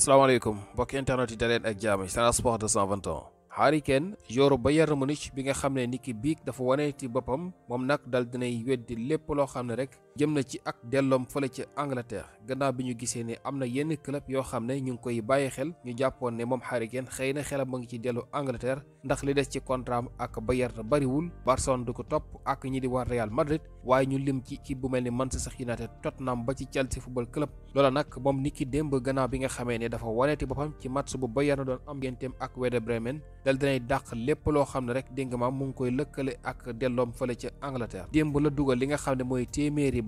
salaamaaleykum mbokki internet yi daleen ak jaam Sen Sport 221. Harry Kane joueur Bayern Munich bi nga xam ne ni ki biig dafa wane ci boppam moom nag dal dinay weddi lépp loo xam ne rek jëm na ci ak delloom fële ci Angleterre gannaaw bi ñu gisee ne am na yenn club yoo xam ne ñu ngi koy bàyyi xel ñu jàppoon ne moom Harry Kane xëy na xelam mu ngi ci dellu Angleterre ndax li des ci contrat am ak Bayern bariwul. Barcelone du ko topp ak ñi di war Real Madrid waaye ñu lim ci bu mel ni Manchester United, Tottenham ba ci Chelsea football club. loola nag moom ni ki démb gannaaw bi nga xamee ne dafa waneeti boppam ci match bu Bayern doon am genteem ak Werder Bremen dal dinay dàq lépp loo xam ne rek dégg nga maam mu ngi koy lëkkale ak delloom fële ca Angleterre. démb la dugal li nga xam ne mooy téeméeri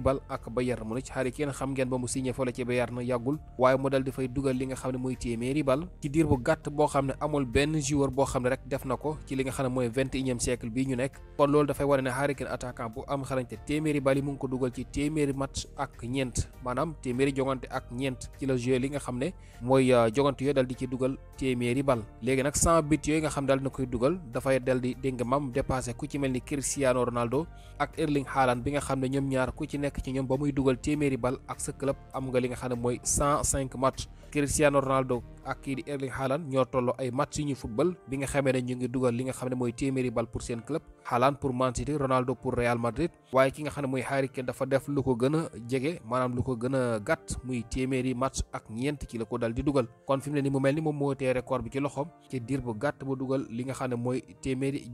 bal ak Bayern Munich. Harry Kane xam ngeen ba mu signé fële ci Bayern yàggul waaye mu dal di fay dugal li nga xam ne mooy téeméeri bal ci diir bu gàtt boo xam ne amul benn joueur boo xam ne rek def na ko ci li nga xam ne mooy 21e siècle bii ñu nekk. kon loolu dafay wane ne Harry Kane attaquant bu am xarañte téeméeri bal yi mu ngi ko dugal ci téeméeri match ak ñeent maanaam téeméeri jogante ak ñeent ci la joué li nga xam ne mooy jogante yooyu dal di ci dugal téeméeri bal. léegi nag 100 but yooyu nga xam daal na koy dugal dafay dal di dégg nga maam dépassé ku ci mel ni Cristiano Ronaldo ak Erling Haaland bi nga xam ne ñoom ñaar ku ci nekk ci ñoom ba muy dugal téeméeri bal ak sa club am nga li nga xam ne mooy 105 match. Cristiano Ronaldo ak kii di Erling Haaland ñoo tolloo ay match yu ñu football bi nga xamee ne ñu ngi dugal li nga xam ne mooy téeméeri bal pour seen club. Haaland pour Man City, Ronaldo pour Real Madrid. waaye ki nga xam ne mooy Harry Kane dafa def lu ko gën a jege maanaam lu ko gën a gàtt muy téeméeri match ak ñeent ci la ko dal di dugal. kon fi mu ne ni mu mel ni moom moo tee record bi ci loxoom ci diir bu gàtt bu dugal li nga xam ne mooy téeméeri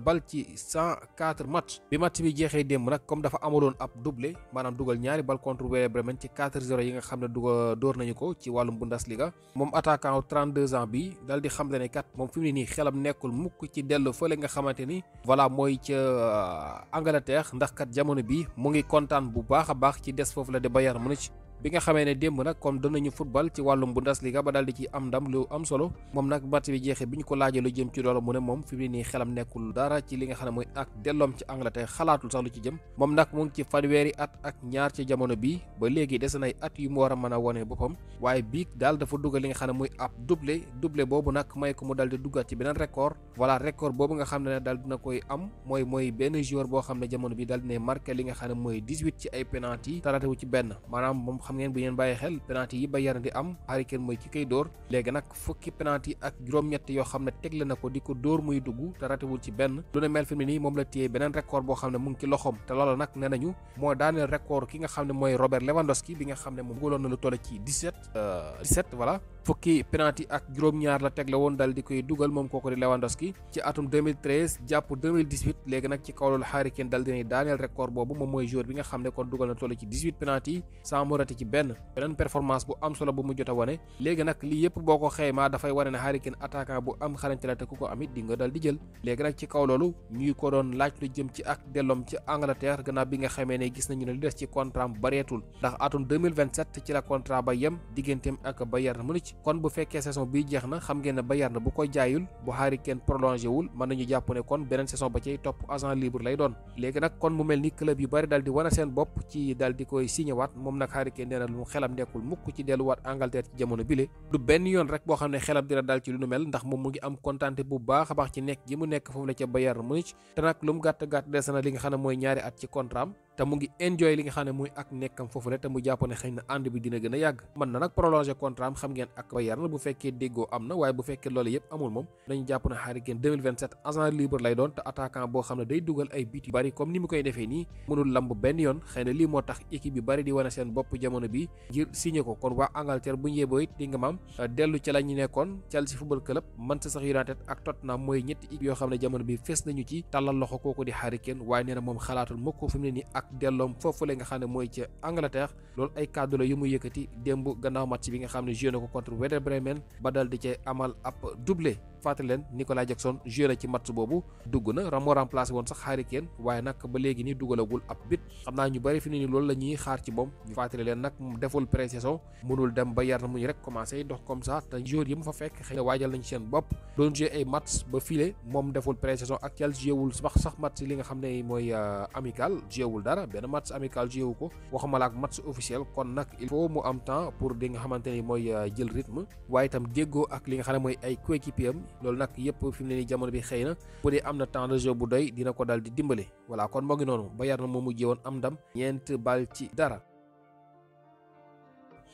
bal ci 104 match. bi match bi jeexee démb nag comme dafa amaloon ab doublé maanaam dugal ñaari bal contre Werder Bremen ci 4-0 yi nga xam ne dóor nañu ko ci wàllum Bundesliga. moom attaquant 32 ans bi dal di xamle ne kat moom fi mu ne nii xelam nekkul mukk ci dellu fële nga xamante ni voilà mooy ca Angleterre ndax kat jamono bi mu ngi kontaan bu baax a baax ci des foofu la de Bayern Munich bi nga xamee ne démb nag comme danañu football ci wàllum Bundesliga ba daal di ci am ndam lu am solo. moom nag match bi jeexee bi ñu ko laajee lu jëm ci loolu mu ne moom fi mu ne nii xelam nekkul dara ci li nga xam ne mooy ak delloom ci Angleterre xalaatul sax lu ci jëm. moom nag mu ngi ci fanweeri at ak ñaar ci jamono bii ba léegi des na ay at yu mu war a mën a wone boppam waaye biig daal dafa dugal li nga xam ne mooy ab doublé boobu nag may ko mu dal di duggaat ci beneen record. voilà record boobu nga xam ne daal dina koy am mooy benn joueur boo xam ne jamono bi daal dina marqué li nga xam ne mooy 18 ci ay penalty taratewu ci benn maanaam moom xam ngeen bu ngeen bàyyi xel penalty yi Bayern di am Harry Kane mooy ki koy dóor. léegi nag fukki penalty ak juróom-ñett yoo xam ne tegle na ko di ko dóor muy dugg te ratewul ci benn. lu ne mel fi mu ne nii moom la téye beneen record boo xam ne mu ngi ci loxoom te loolu nag nee nañu moo daaneel record ki nga xam ne mooy Robert Lewandowski bi nga xam ne moom goloon na lu toll ci 17 voilà. fukki penalty ak juróom-ñaar la tegle woon dal di koy dugal moom kooku di Lewandowski ci atum 2013 jàpp 2018. léegi nag ci kaw loolu Harry Kane dal dinay daaneel record boobu moom mooy joueur bi nga xam ne kon dugal na toll ci 18 penalty sans mu raté ci benn performance bu am solo bu mu jot a wane. léegi nag lii yëpp boo ko xaymaa dafay wane ne Harry Kane attaquant bu am xarañte la te ku ko amit di nga dal di jël. léegi nag ci kaw loolu ñuy ko doon laaj lu jëm ci ak delloom ci Angleterre gannaaw bi nga xamee ne gis nañu ne li des ci contrat am bareetul ndax atum 2027 ci la contrat ba yem digganteem ak Bayern Munich. kon bu fekkee saison bi jeex na xam ngeen ne Bayern bu ko jaayul bu Harry Kane prolongé wul mën nañu jàpp ne kon beneen saison ba cay topp agent libre lay doon. léegi nag kon mu mel ni club yu bari dal di wane seen bopp ci dal di koy signé waat moom nag Harry Kane nee na lu mu xelam nekkul mukk ci delluwaat Angleterre ci jamono bile. du benn yoon rek boo xam ne xelam dina dal ci lu nu mel ndax moom mu ngi am kontaante bu baax a baax ci nekk gi mu nekk foofu la ca Bayern Munich te nag lu mu gàtt des na li nga xam ne mooy ñaari at ci contrat am te mu ngi enjoy li nga xam ne muy ak nekkam foofu la te mu jàpp ne xëy na ànd bi dina gën a yàgg. mën na nag prolonger contrat am xam ngeen ak Bayern bu fekkee déggoo am na waaye bu fekkee loolu yëpp amul moom dañu jàpp ne Harry Kane 2027 agent libre lay doon te attaquant boo xam ne day dugal ay but yu bari comme ni mu koy defee nii mënul lamb benn yoon. xëy na lii moo tax équipe yu bari di wane seen bopp jamono bi ngir signé ko. kon waa Angleterre bu ñu yeboo it di nga maam dellu ci la ñu nekkoon Chelsea football club, Manchester United ak Tottenham mooy ñetti équipe yoo xam ne jamono bi fees nañu ci tàllal loxo kooku di Harry Kane waaye nee na moom xalaatul mukk fi mu ne nii ak delloom foofu la nga xam ne mooy ca Angleterre. loolu ay kàddu la yu mu yëkkati démb gannaaw match bi nga xam ne joué na ko contre Werder Bremen ba dal di cay amal ab doublé. fàttali leen Nicolas Jackson joué na ci match boobu dugg na moo remplacé woon sax Harry Kane waaye nag ba léegi ni dugalagul ab bit. xam naa ñu bëri fi ni loolu la ñuy xaar ci moom ñu fàttali leen nag deful pré-saison mënul dem ba yar na muñu rek commencé dox comme ça te joueur yi mu fa fekk xëy na waajal nañ seen bopp doon joué ay match ba file moom deful pré-saison ak Chelsea joué wul sax match li nga xam ne mooy amical joué wul dara benn match amical joué wu ko waxuma la ak match officiel. kon nag il faut mu am temps pour di nga xamante ni mooy jël rythme waaye itam déggoo ak li nga xam ne mooy ay coéquipier am loolu nag yëpp fi mu ne nii jamono bi xëy na bu dee am na temps de jeu bu doy dina ko dal di dimbale. voilà kon moo ngi noonu Bayern moo mujjee woon am ndam 4 bal ci dara.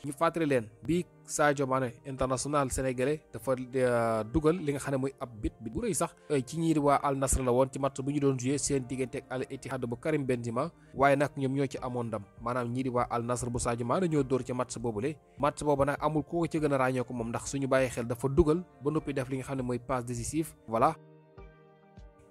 ñu fàttali leen bii Sadio Mané international sénégalais dafa dugal li nga xam ne mooy ab bit bu rëy sax ci ñii di waa Al Nassr la woon ci match bu ñu doon joué seen diggante ak Al Ittihad bu Karim Benzema waaye nag ñoom ñoo ci amoon ndam maanaam ñii di waa Al Nassr bu Sadio Mané ñoo dóor ci match boobule match boobu nag amul ku ko ci gën a ràññee ko moom ndax suñu bàyyi xel dafa dugal ba noppi def li nga xam ne mooy passe décisif voilà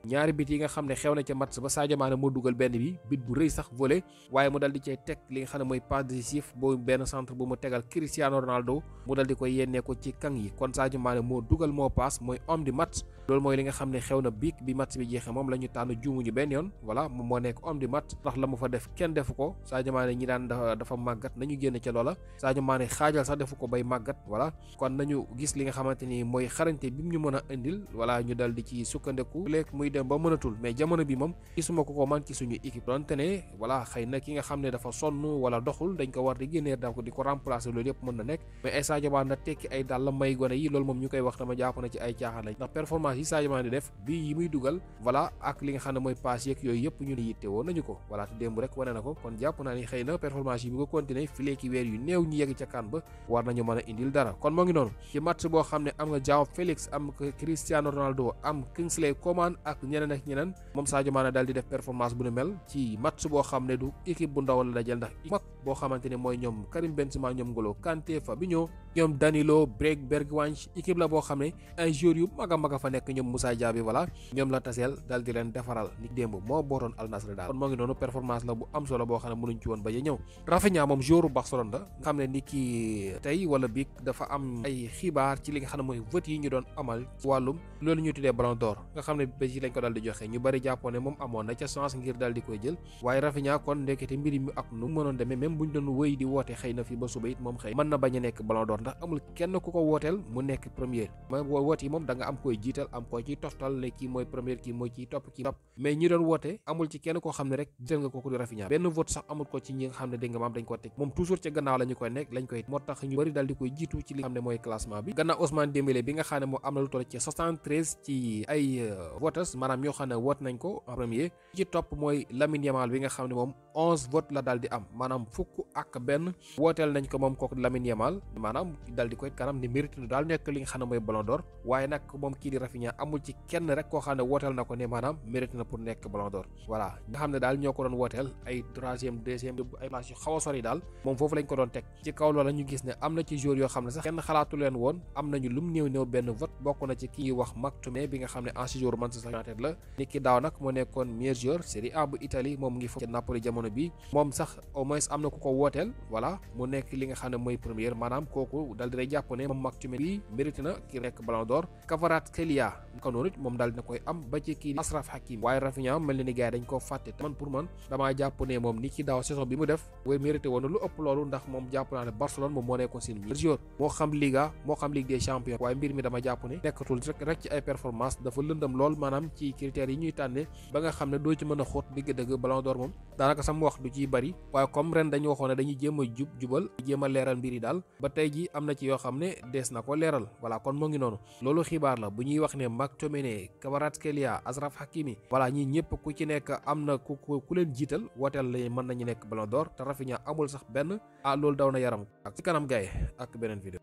ñaari bit yi nga xam ne xew na ca match ba Sadio Mané moo dugal benn bi bit bu rëy sax volé waaye mu dal di cay teg li nga xam ne mooy passe décisif boobu benn centre bu mu tegal Cristiano Ronaldo mu dal di koy yennee ko ci kang yi kon Sadio Mané moo dugal moo passe mooy homme du match loolu mooy li nga xam ne xew na biig bi match bi jeexee moom la ñu tànn juumuñu benn yoon voilà moom moo nekk homme du match ndax la mu fa def kenn defu ko Sadio Mané ñi daan dafa màggat nañu génn ca loola Sadio Mané xaajal sax defu ko bay màggat voilà kon nañu gis li nga xamante ni mooy xarañte bi mu ñu mën a indil voilà ñu dal di ci sukkandiku léegi muy dem ba mënatul mais jamono bi moom gisuma ko man ci suñu équipe donte ne voilà xëy na ki nga xam ne dafa sonn wala doxul dañ ko war di génnee da ko di ko remplacer loolu yëpp mën na nekk mais ay Sadio Mané na tekki ay dàll may gone yi loolu moom ñu koy wax dama jàpp na ci ay caaxaan lañ ndax performance yi Sadio Mané di def bii yi muy dugal voilà ak li nga xam ne mooy passe yeeg yooyu yëpp ñu ne yitte woon nañu ko voilà te démb rek wane na ko kon jàpp naa ni xëy na performance yi bu ko continuer fileeki weer yu néew ñu yegg ca kan ba war nañu mën a indil dara kon moo ngi noonu ci match boo xam ne am nga João Félix am Cristiano Ronaldo am Kingsley Coman ak ñeneen ak ñeneen moom Sadio Mané daal di def performance bu nu mel ci match boo xam ne du équipe bu ndaw la dajal ndax mag boo xamante ne mooy ñoom Karim Benzema ñoom N'Golo Kanté Fabinho ñoom Danilo Bergwijn équipe la boo xam ne ay joueurs yu mag a fa nekk ñoom Moussa Diaby voilà ñoom la taseel daal di leen defaral ni démb moo bootoon Al Nassr daal kon moo ngi noonu performance la bu am solo boo xam ne mënuñ ci woon ba ñëw Rafinha moom joueur Barcelone la nga xam ne ni ki tey wala biig dafa am ay xibaar ci li nga xam ne mooy vote yi ñu doon amal ci wàllum loolu ñu tuddee Ballon d'Or nga xam ne ba ci lañ ko daal di joxe ñu bari jàppoon ne moom amoon na ca chance ngir daal di koy jël waaye Rafinha kon ndekete mbiri mi ak nu mënoon demee même buñ doon wëy di woote xëy na fi ba suba it moom xëy mën na bañ a nekk Ballon d'Or ndax amul kenn ku ko wooteel mu nekk premier mooy woote yi moom da nga am koy jiital am koy ciy toftal ne kii mooy premier kii mooy ciy topp kii topp mais ñi doon woote amul ci kenn koo xam ne rek jël nga kooku di Rafinha benn vote sax amul ko ci ñi nga xam ne dégg nga maam dañ ko teg moom toujours ca gannaaw la ñu koy nekk lañ koy moo tax ñu bari daal di koy jiitu ci li nga xam ne mooy classement bi gannaaw Ousmane Dembélé bi nga xam ne moo am na lu toll ci 73 ci ay voters maanaam ñoo xam ne vote nañ ko en premier ci topp mooy Lamine Yamal bi nga xam ne moom 11 vote la daal di am maanaam fukk ak benn wooteel nañ ko moom kooku Lamine Yamal maanaam daal di koy kanam ni mérite daal nekk li nga xam ne mooy Ballon d'Or waaye nag moom kii di Rafinha amul ci kenn rek koo xam ne wooteel na ko ne maanaam mérite na pour nekk Ballon d'Or voilà nga xam ne daal ñoo ko doon wooteel ay troisième deuxième ay place yu xaw a sori daal moom foofu lañ ko doon teg ci kaw loola ñu gis ne am na ci joueurs yoo xam ne sax kenn xalaatu leen woon am nañu lum néew benn vote bokk na ci kii wax Mactoumé bi nga xam ne ancien joueur Manchester United la nit ki daaw nag moo nekkoon meilleur joueur Serie A bu Italie moom ngi foofu ci Napoli jamono bi moom sax au moins am na ku ko wooteel voilà mu nekk li nga xam ne mooy première maanaam kooku dal di jàpp ne moom Mactoumé bi mérite na ki nekk Ballon d'Or Kvaratskhelia ko noonu it moom daal dina koy am ba ci kii Achraf Hakimi waaye Rafinha mel na ni gars yi dañ ko fàtte man pour man damaa jàpp ne moom ni ki daaw saison bi mu def way mérité woon na lu ëpp loolu ndax moom jàpp naa ne Barcelone moom moo nekkoon seen meilleur joueur moo xam Liga moo xam Ligue des Champions waaye mbir mi dama jàpp ne nekkatul rek ci ay performance dafa lëndam lool maanaam ci critères yi ñuy tànne ba nga xam ne doo ci mën a xóot dëgg-dëgg Ballon d'Or moom daanaka sama wax du ciy bari waaye comme ren dañu waxoon ne dañuy jéem a jubal jéem a leeral mbir yi daal ba tey ji am na ci yoo xam ne dees na ko leeral voilà kon moo ngi noonu loolu xibaar la bu ñuy wax ne Mactominay Kvaratskhelia Achraf Hakimi voilà ñi ñëpp ku ci nekk am na ku leen jiital wooteel la mën nañu nekk Ballon d'Or te Rafinha amul sax benn loolu daw na yaram ak ci kanam gaay ak beneen vidéo